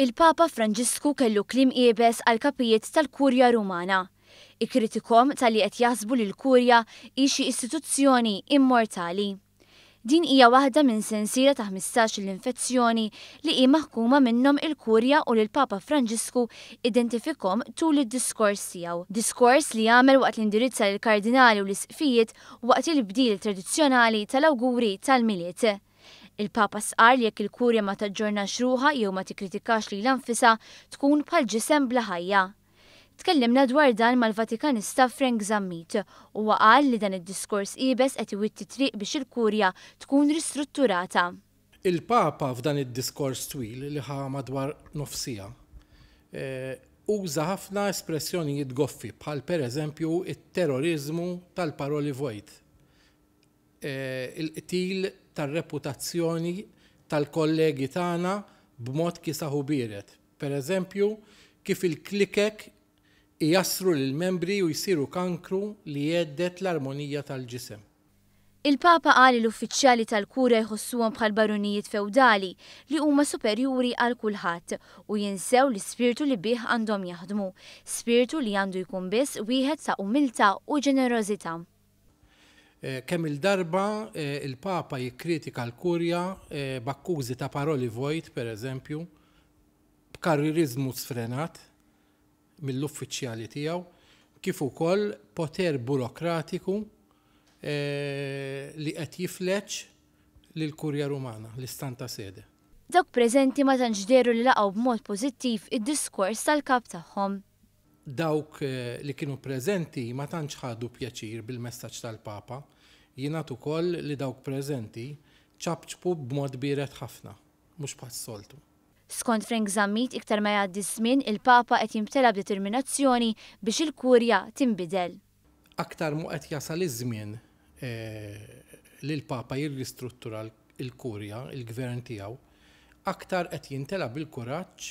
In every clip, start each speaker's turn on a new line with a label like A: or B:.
A: Il-Papa Franġisku kellu kliem iebes għall-kapijiet tal-Kurja Rumana. Ikkritikahom talli qed jaħsbu li l-Kurja hi xi istituzzjoni immortali. Din hija waħda minn sensiela ta' 15-il infezzjoni li hi maħkuma minnhom il-Kurja u li l-Papa Franġisku identifikhom tul id-diskors tiegħu. Diskors li għamel waqt li indirizza lill-kardinali u l-isqfijiet waqt il-bdil tradizzjonali tal-awguri tal-Milied. Il-Papa stqarr li jekk il-Kurja ma taġġornax ruħha jew ma tikkritikax lilha nfisha tkun bħal ġisem bla ħajja. Tkellimna dwar dan mal-Vatikanista Frank Zammit. Huwa qal li dan id-diskors iebes qed iwitti triq biex il-Kurja tkun ristrutturata.
B: Il-Papa f'dan id-diskors twil li ħa madwar nofs siegħa, uża ħafna espressjonijiet goffi bħal pereżempju t-terroriżmu tal-paroli vojt, il-qtil tar-reputazzjoni tal-kollegi tagħna b'mod kiesaħ u biered. Per eżempju, kif il-klikek ijassru lill-membri u jsiru kankru li jhedded l-armonija tal-ġisem.
A: Il-Papa qal li l-uffiċjali tal-Kurja jħossuhom bħal barunijiet fewdali li huma superjuri għal kulħadd u jinsew l-ispirtu li bih għandhom jaħdmu, spirtu li għandu jkun biss wieħed ta' umiltà u ġenerożità.
B: Kemm-il darba il-Papa jikkritika l-Kurja b'akkużi ta' paroli vojt, per eżempju, b'karririżmu sfrenat mill-uffiċjali tiegħu, kif ukoll poter burokratiku li qed jifleġ lill-Kurja Rumana, lis-Santa Sede.
A: Dawk preżenti ma tantx dehru li laqgħu b'mod pożittiv id-diskors tal-Kap tagħhom.
B: Dawk li kienu preżenti ma tantx ħadu pjaċir bil-messaġġ tal-Papa. Jingħad ukoll li dawk preżenti ċapċpu b'mod biered ħafna, mhux bħas-soltu.
A: Skont Frank Zammit iktar ma jgħaddi ż-żmien il-Papa qed jimtela b'determinazzjoni biex il-Kurja tinbidel.
B: Aktar mhu qed jasal iż-żmien li l-Papa jirristruttura l-Kurja, il-Gvern tiegħu, aktar qed jimtela bil-kuraġġ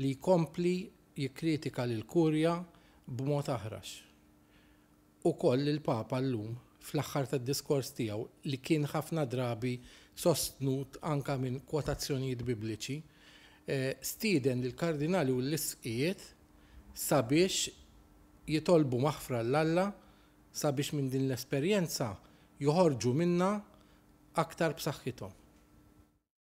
B: li jkompli jikkritika lill-Kurja b'mod aħrax. Ukoll il-Papa llum, fl-aħħar tad-diskors tiegħu li kien ħafna drabi sostnut anke minn kwotazzjonijiet Bibliċi, stieden lill-kardinali u l-isqfijiet sabiex jitolbu maħfra 'l Alla sabiex minn din l-esperjenza joħorġu minnha aktar b'saħħithom.